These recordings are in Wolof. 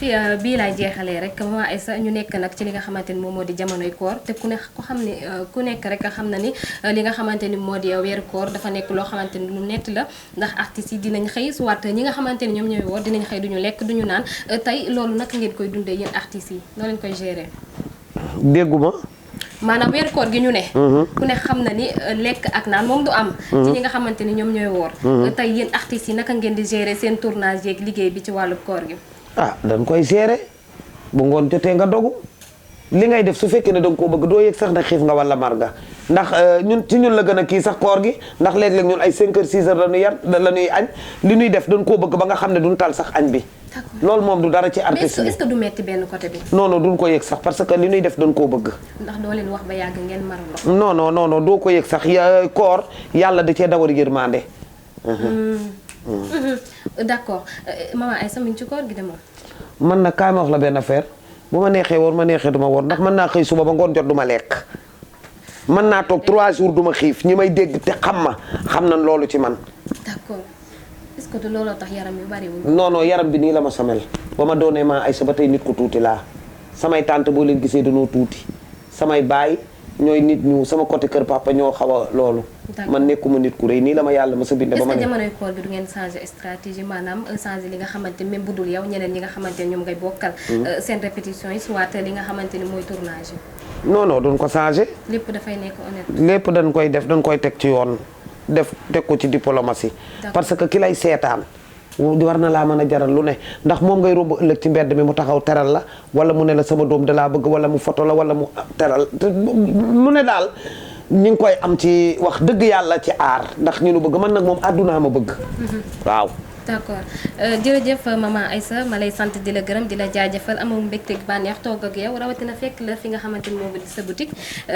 fi bii laay jeexalee rek Maman Aïssa ñu nekk nag ci li nga xamante ni moom moo di jamonoy koor te ku ne ko xam ne ku nekk rek xam na ni li nga xamante ni moo di weeru koor dafa nekk loo xamante ni lu nett la ndax artistes yi dinañ xëy soit ñi nga xamante ni ñoom ñooy woor dinañ xëy duñu lekk duñu naan tey loolu naka ngeen koy dundee yéen artistes yi noo leen koy gérer. dégguma. maanaam weeru koor gi ñu ne. ku ne xam na ni lekk ak naan moom du am. ci ñi nga xamante ni ñoom ñooy woor. tey yéen artistes yi naka ngeen di gérer seen tournage yeeg liggéey bi ci wàllu koor gi. dañ koy gérer bu ngoon jotee nga dogu li ngay def su fekkee ne danga koo bëgg doo yëg sax na xiif nga wala mar nga ndax ñun la gën a kii sax koor gi ndax léeg-léeg ñun ay 5 heures 6 heures la ñuy añ li ñuy def dañ koo bëgg ba nga xam ne duñ tal sax añ bi. loolu moom du dara ci artiste mais est-ce que du metti benn côté bi. non duñ ko yëg sax parce que li ñuy def dañ koo bëgg. ndax doo leen wax ba yàgg ngeen mar ndox. non doo ko yëg sax koor yàlla da cee dawar yërmande. d'accord Maman Aïssa mi ngi ci koor gi de moom. man nag kaay ma wax la benn affaire bu ma neexee woor ma neexee duma woor ndax mën naa xëy suba ba ngoon jot duma lekk mën naa toog 3 jours duma xiif ñi may dégg te xam ma xam nañ loolu ci man. d'accord est-ce que du looloo tax yaram yu bariwul. non yaram bi nii la ma samel ba ma doonee Maman Aïssa ba tey nit ku tuuti laa samay tante boo leen gisee dañoo tuuti samay baay ñooy nit ñu sama côté kër papa ñoo xaw a loolu. man nekkuma nit ku rëy nii la ma yàlla ma sa binde ba ma ne. est-ce que jamonoy koor gi du ngeen changer stratégie maanaam changer li nga xamante même bu dul yow ñeneen ñi nga xamante ne ñoom ngay bokkal. seen répétition yi soit li nga xamante ni mooy tournage yi. non duñ ko changer. lépp dafay nekk honnête. lépp dañ koy def dañ koy teg ci yoon teg ko ci diplomatie. parce que ki lay seetaan. war na laa mën a jaral lu ne ndax moom ngay romb ëllëg ci mbedd mi mu taxaw teral la wala mu ne la sama doom dalaa bëgg wala mu foto la wala mu teral lu ne daal ñu ngi koy am ci wax dëgg yàlla ci aar ndax ñu nu bëgg man nag moom àddunaa ma bëgg waaw. d'accord jërëjëf Maman Aïssa ma lay sant di la gërëm di la jaajëfal amul mbégte bànneex toog ak yow rawatina fekk la fi nga xamante ni moom di sa boutique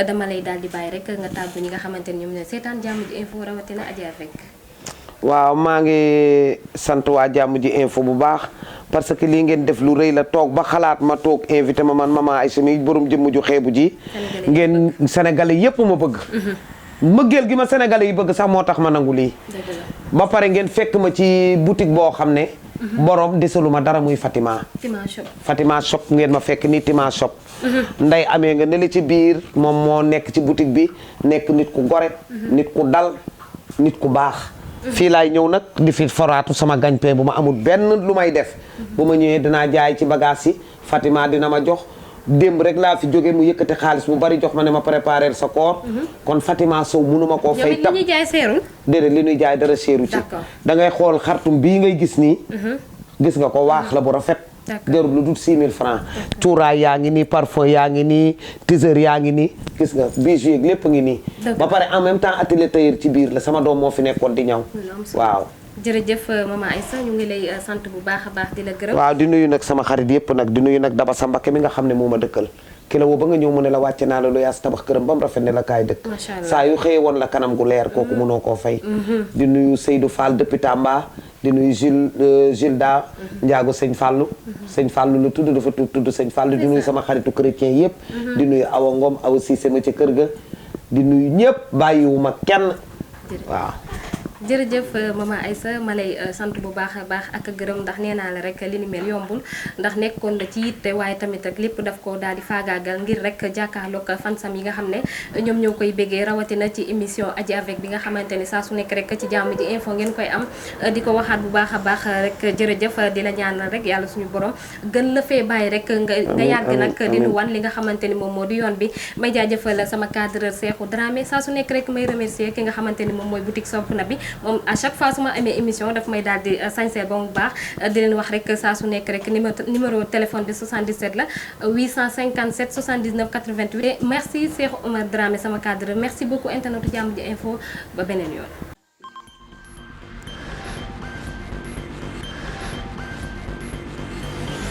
dama lay daal di bàyyi rek nga tàggu ñi nga xamante ni ñoom ne seetaan Jàmm Ji Info rawatina Adja rek. waaw maa ngi sant waa Jàmm Ji Info bu baax parce que lii ngeen def lu rëy la toog ba xalaat ma toog invité ma man Maman Aïssa mi borom jëmm ju xeebu ji ngeen sénégalais yépp ma bëgg mbëggeel gi ma sénégalais yi bëgg sax moo tax ma nangu lii ba pare ngeen fekk ma ci boutique boo xam ne borom desalu ma dara muy Fatima shop ngeen ma fekk ni Tima shop nday amee nga ne la ci biir moom moo nekk ci boutique bi nekk nit ku gore nit ku dal nit ku baax fii laay ñëw nag di fi foraatu sama gagne-pain bu ma amul benn lu may def bu ma ñëwee dinaa jaay ci bagage yi Fatima dina ma jox démb rek laa fi jóge mu yëkkati xaalis bu bari jox ma ne ma préparer sa koor kon Fatima Sow mënuma koo fay tam li ñuy jaay seerul déedéet li ñuy jaay dara seeru ci da ngay xool xartum bii ngay gis nii gis nga ko waax la bu rafet jarul lu dul 6000 francs cuuraay yaa ngi nii parfum yaa ngi nii tiseur yaa ngi nii gis nga bijou yeeg lépp ngi nii ba pare en même temps atelier tailleur ci biir la sama doom moo fi nekkoon di ñaw waaw jërëjëf Maman Aïssa ñu ngi lay sant bu baax a baax di la gërëm waaw di nuyu nag sama xarit yëpp nag di nuyu nag Daba sa Mbakke mi nga xam ne moo ma dëkkal ki la woo ba nga ñëw mu ne la wàcce naa la lu yaas tabax këram ba mu rafet ne la kaay dëkk saa yu xëyee woon la kanam gu leer kooku mënoo koo fay di nuyu Seydou Fall depuis Tamba di nuyu Gilda Njaago sëñ Fallou la tudd dafa tudd sëñ Fallou di nuyu sama xaritu chrétien yëpp di nuyu Awa Ngom Awa Cissé ma ca kër ga di nuyu ñëpp bàyyiwuma kenn waaw jërëjëf Maman Aïssa ma lay sant bu baax a baax ak gërëm ndax nee naa la rek li ni mel yombul ndax nekkoon na ci yitte waaye tamit rek lépp daf ko daal di faagaagal ngir rek jàkkaarloog fansam yi nga xam ne ñoom ñoo koy béggee rawatina ci émission Adji avec bi nga xamante ni saa su nekk rek ci Jàmm Ji Info ngeen koy am di ko waxaat bu baax a baax rek jërëjëf di la ñaanal rek yàlla suñu borom gën la fee bàyyi rek nga yàgg nag di nu wan li nga xamante ni moom moo di yoon bi may jaajëfal sama cadreur Cheikhou Dramé saa su nekk rek may remercier ki nga xamante ni moom mooy boutique Sopp na bi moom à chaque fois su ma amee émission daf may daal di sañseel ba mu baax di leen wax rek saa su nekk rek numéro téléphone bi 77 la 857 79 88 merci Cheikh Oumar Dramé sama cadre merci beaucoup internetu Jàmm Ji Info ba beneen yoon